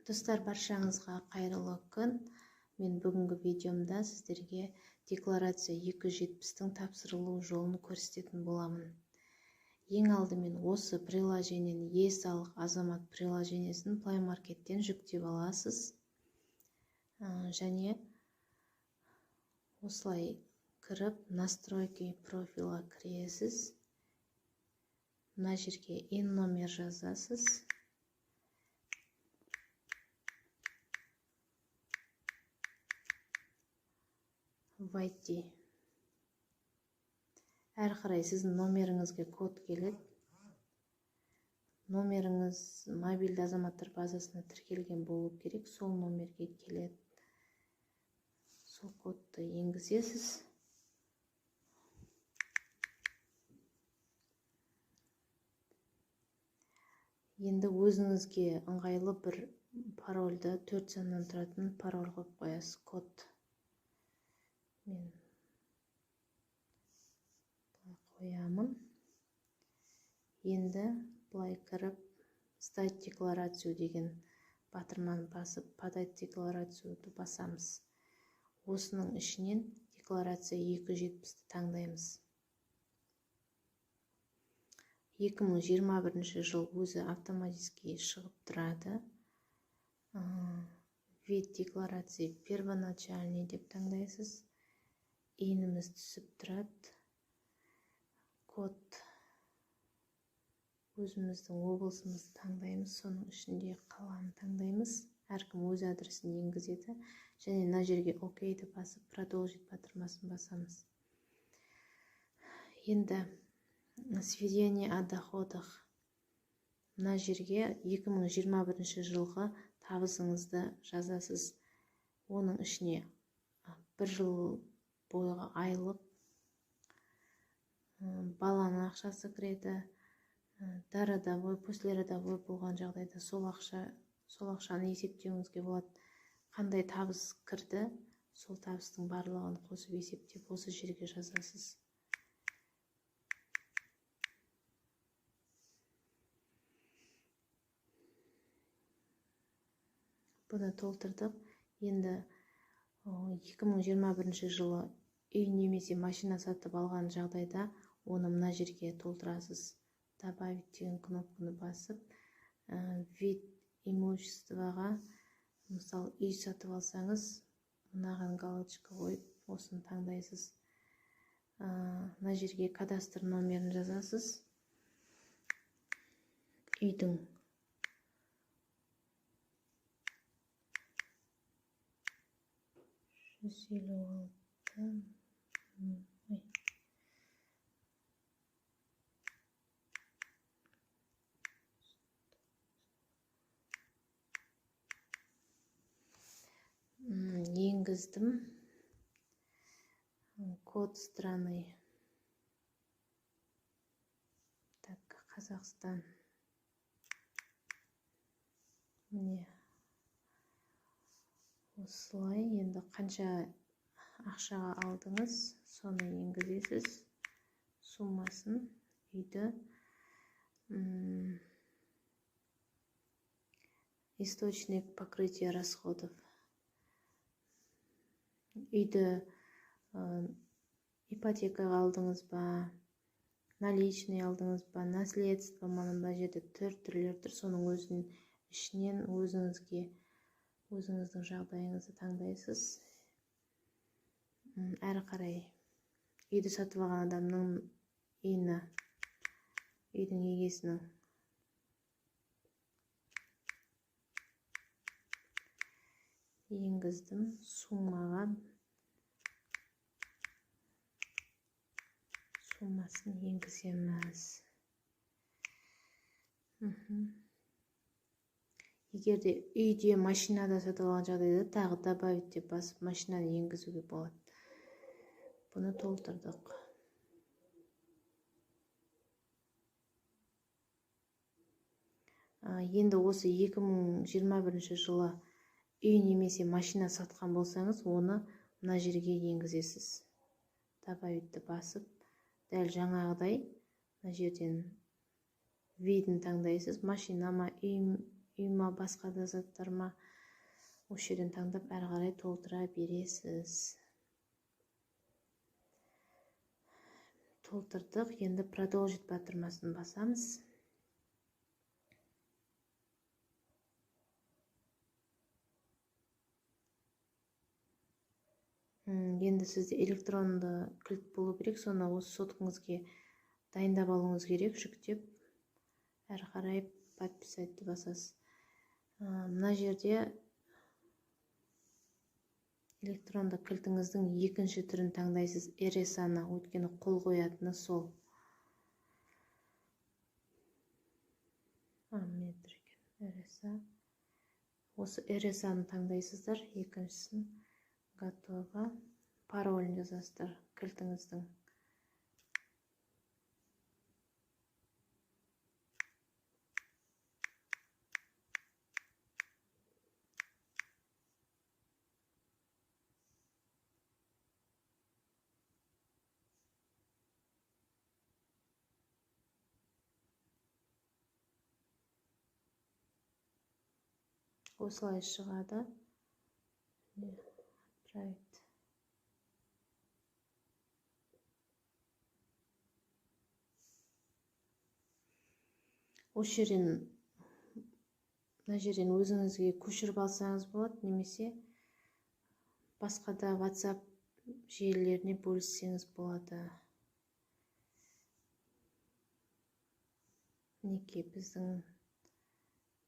Достар, баршаңызға қайырлы күн. Мен бүгінгі видеомда сіздерге декларация 270-тің тапсырылу жолын көрсететін боламын. Ең алдымен осы приложениені, Е-салық Азамат приложениесін Play Market'тен жүктеп аласыз. Және осылай кіріп, настройки профиля кіресіз. Мына жерге ИИН номер жазасыз. Войти. Әрі қарай сіздің номеріңізге код келеді. Номеріңіз мобильді азаматтар базасына тіркелген болу керек, сол номерге келеді. Сол кодты енгізесіз. Енді өзіңізге ыңғайлы бір парольді, 4 саннан тұратын пароль қойып қоясыз, код. Мен былай қоямын. Енді былай кіріп, сдать декларацию деген батырманы басып, подать декларацияды басамыз. Осының ішінен декларация 270-ті таңдаймыз. 2021 жыл өзі автоматически шығып тұрады. Вид декларации первоначальный деп таңдайсыз. ИИНіміз түсіп тұрады. Код өзіміздің облысымызды таңдаймыз, соның ішінде қаланы таңдаймыз. Әркім өз адресін енгізеді. Және мына жерге окейді басып, продолжить батырмасын басамыз. Енді сведения о доходах. Мына жерге 2021 жылғы табысыңызды жазасыз. Оның ішіне бір жыл бойғы айлық, баланың ақшасы кіреді, дородовой, послеродовой болған жағдайда сол ақшаны есептеуіңізге болады. Қандай табыс кірді, сол табыстың барлығын қосып есептеп осы жерге жазасыз. Бұны толтырдық. Енді 2021 жылы үй немесе машина сатып алған жағдайда оны мына жерге толтырасыз. Добавить деген кнопканы басып, вид имуществоға, мысалы, үй сатып алсаңыз, мынаған галочка қойып, осыны таңдайсыз. Мына жерге кадастр номерін жазасыз. Үйдің жүз елу алты, ой. Енгіздім. Код страны. Так, Қазақстан. Міне. Осылай енді қанша ақшаға алдыңыз, соны енгізесіз. Суммасын үйді. Источник покрытия расходов. Үйді ипотекаға алдыңыз ба, наличный алдыңыз ба, наследство ма, мына жерде түр-түрлер тұр. Соның өзінің ішінен өзіңіздің жағдайыңызды таңдайсыз. Әрі қарай үйді сатып алған адамның ИИНі, үйдің егесінің енгіздім. Суммаға суммасын енгіземіз. Егер де үйде машинада сатып алған жағдайда тағы добавить деп басып машинаны енгізуге болады. Бұны толтырдық. Енді осы 2021 жылы үй немесе машина сатқан болсаңыз, оны мына жерге енгізесіз. Добавить-ті басып, дәл жаңағыдай мына жерден видін таңдайсыз. Машина ма, Үй ма, басқа да заттар ма, осы жерден таңдап әрі қарай толтыра бересіз. Толтырдық. Енді продолжить батырмасын басамыз. Енді сізде электронды кілт болу керек, соны осы соткаңызге дайындап алуыңыз керек, жүктеп әрі қарай подписать басасыз. Мына жерде электронды кілтіңіздің екінші түрін таңдайсыз, RSA-ны, өйткені қол қоятыны сол. Міне тұр екен RSA. Осы RSA-ны таңдайсыздар, екіншісін. Готово. Паролін жазасыздар кілтіңіздің. Осылай шығады. Отправить. Осы жерден, мына жерден өзіңізге көшіріп алсаңыз болады, немесе басқа да WhatsApp желілеріне бөліссеңіз болады. Мінекей біздің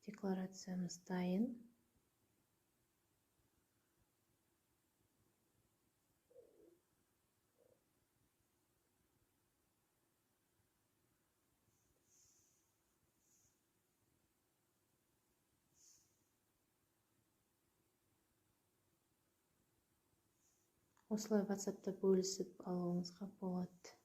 декларациямыз дайын. Осылай WhatsApp'та бөлісіп алуыңызға болады.